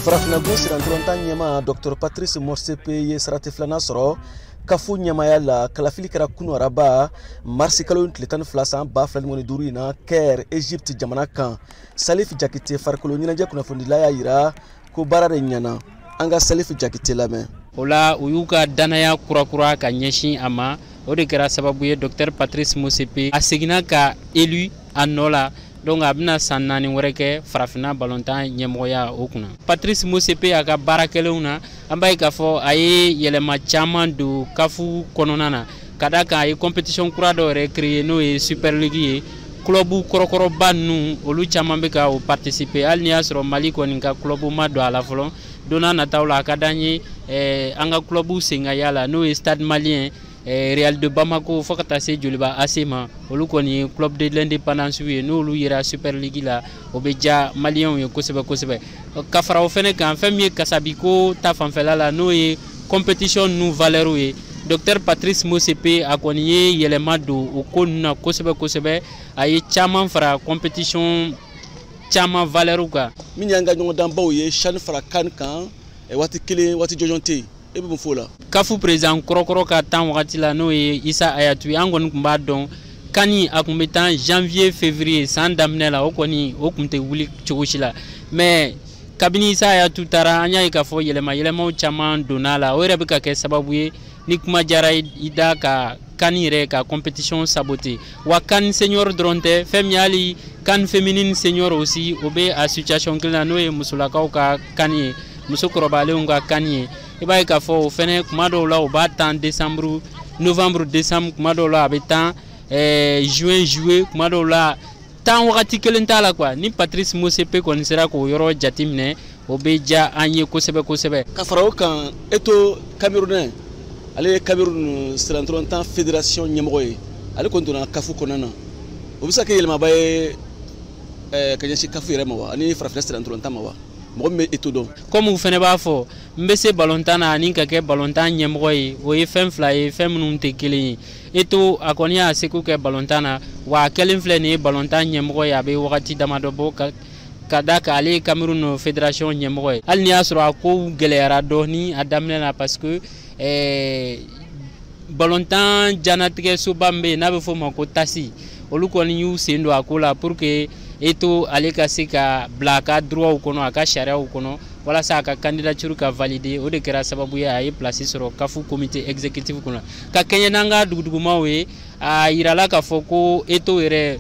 Farafinna sirantɔrɔntan ɲɛma Dr Patrice Motsepe ye sarati filanan sɔrɔ kafu ɲɛmaya la. Kalafili kɛra kunu araba marisi kalo tile 12 san 2025 in na Caire, Egypte jamana kan. Salif Jakite, farikolo ɲɛnajɛ kunnafonidila, y'a yira ko baara de ɲɛna. An ka Salif Jakite lamɛn. O la, u y'u ka danaya kurakura ka ɲɛsin a ma. O de kɛra sababu ye Dr Patrice Motsepe a seginna ka élu a nɔ la. Donc a bɛna san 4 wɛrɛ kɛ farafinna balontan ɲɛmɔgɔya o kunna. Patrice Motsepe, a ka baara kɛlenw na, an b'a ye k'a fɔ a ye yɛlɛma caman don kafu kɔnɔna na, ka da kan a ye compétition kura dɔ yɛrɛ créer, n'o ye Super League ye. Club kɔrɔkɔrɔba ninnu, olu caman bɛ ka o participer, hali n'i y'a sɔrɔ Mali kɔni ka club ma don a la fɔlɔ. Don n'a nataw la, a ka d'an ye an ka club sen ka y'a la, n'o ye Stade Malien, Real de Bamako, fo ka taa se Joliba AC ma. Olu kɔni ye club de l'indépendance ye. N'olu yera Super League la, o bɛ diya maliyɛnw ye kosɛbɛ kosɛbɛ. Ka fara o fɛnɛ kan, fɛn min ye kasabiko ta fanfɛla la, n'o ye compétition ninnu valeur ye, Docteur Patrice Motsepe a kɔni ye yɛlɛma don o ko ninnu na kosɛbɛ kosɛbɛ. A ye caman fara compétition caman valeur kan. Min y'an ka ɲɔgɔndanbaw ye, CHAN fara CAN kan, waati kelen, waati jɔnjɔn tɛ yen, e bɛ mun f'o la? Kafu président kɔrɔkɔrɔ ka tan wagati la, n'o ye Isa Hayatu ye, an kɔni tun b'a dɔn CAN a tun bɛ tan janvier, février, san daminɛ la. O kɔni, o tun tɛ wuli cogo si la. Mais kabini Isa Hayatu taara, an y'a ye k'a fɔ yɛlɛma yɛlɛmaw caman donna a la. O yɛrɛ bɛ ka kɛ sababu ye, ni kuma diyara i da, ka CAN yɛrɛ ka compétition saboter. Wa CAN senior dɔrɔn tɛ, fɛn min hali CAN féminine senior aussi, o bɛ a situation kelen na, n'o ye musolakaw ka CAN ye, muso kɔrɔbalenw ka CAN ye. I b'a ye k'a fɔ o fɛnɛ, kuma dɔw la, o b'a tan décembre, novembre, décembre, kuma dɔw la a bɛ tan juin, juillet, kuma dɔw la tan wagati kelen t'a la quoi. Ni Patrice Motsepe kɔni sera k'o yɔrɔ jateminɛ, o bɛ diya an ye kosɛbɛ kosɛbɛ. Ka fara o kan, Eto Camerounais, ale ye Cameroun sirantɔrɔntan fédération ɲɛmɔgɔ ye, ale kɔni donna kafu kɔnɔna na. O bɛ se ka kɛ yɛlɛmaba ye ka ɲɛsin kafu yɛrɛ ma wa, ani farafinna sirantɔrɔntan ma wa, mɔgɔ min bɛ Eto dɔn? Komi u fɛnɛ b'a fɔ, n bɛ se balontan na ani ka kɛ balontan ɲɛmɔgɔ ye, o ye fɛn fila ye, fɛn minnu tɛ kelen ye. Eto a kɔni y'a seko kɛ balontan na, wa a kɛlen filɛ nin ye balontan ɲɛmɔgɔ ye, a bɛ wagati damadɔ bɔ, ka da kan ale ye Cameroun fédération ɲɛmɔgɔ ye. Hali n'i y'a sɔrɔ a kow gɛlɛyara dɔɔni a daminɛ na, parce que balontan janatigɛ soba min bɛ yen n'a bɛ f'o ma ko TAS, olu kɔni y'u sen don a ko la pour que Eto ale ka se ka bila a ka droit kɔnɔ, a ka sariyaw kɔnɔ, walasa a ka candidature ka valider. O de kɛra sababu ye a ye place sɔrɔ CAF comité exécutif kɔnɔ. Ka kɛɲɛ n'an ka dugudugumaw ye, a yirala k'a fɔ ko Eto yɛrɛ,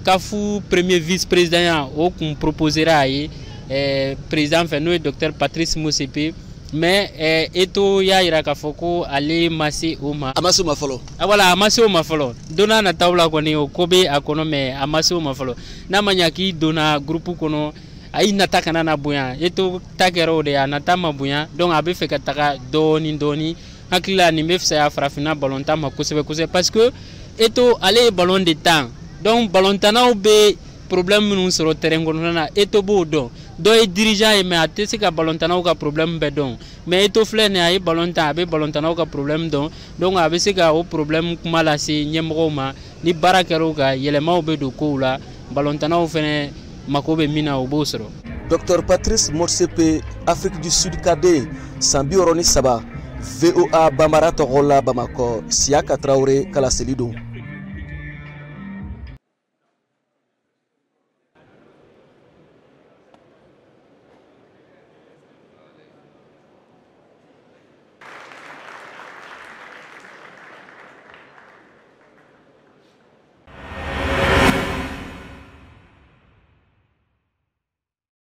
CAF premier vice président ya, o kun proposera a ye président fɛ, n'o ye Docteur Patrice Motsepe. Mais Eto y'a yira k'a fɔ ko ale ma se o ma. A ma se o ma fɔlɔ. Wala, a ma se o ma fɔlɔ. Don n'a nataw la kɔni, o ko bɛ a kɔnɔ, mais a ma se o ma fɔlɔ. N'a ma ɲa k'i donna groupe kɔnɔ, a y'i nata kana na bonya. Eto ta kɛra o de ye, a nata ma bonya. Donc a bɛ fɛ ka taga dɔɔni dɔɔni. Hakili la, nin bɛ fisaya farafinna balontan ma kosɛbɛ kosɛbɛ, parce que Eto ale ye ballon de tan. Donc balontannaw bɛ problème minnu sɔrɔ terrain kɔnɔna na, Eto b'o dɔn. Dɔ ye dirigeant ye, mais a tɛ se ka balontannaw ka problème bɛɛ dɔn. Mais Eto filɛ nin ye, a ye ballon tan, a bɛ balontannaw ka problème dɔn. Donc a bɛ se ka o problème kuma lase ɲɛmɔgɔw ma. Ni baara kɛra o kan, yɛlɛmaw bɛ don kow la, balontannaw fɛnɛ mako bɛ min na, o b'o sɔrɔ. Dr Patrice Motsepe, Afrique du Sud kaden, san 63, VOA Bambara tɔgɔ la, Bamakɔ, Siyaka Tarawele ka laseli don.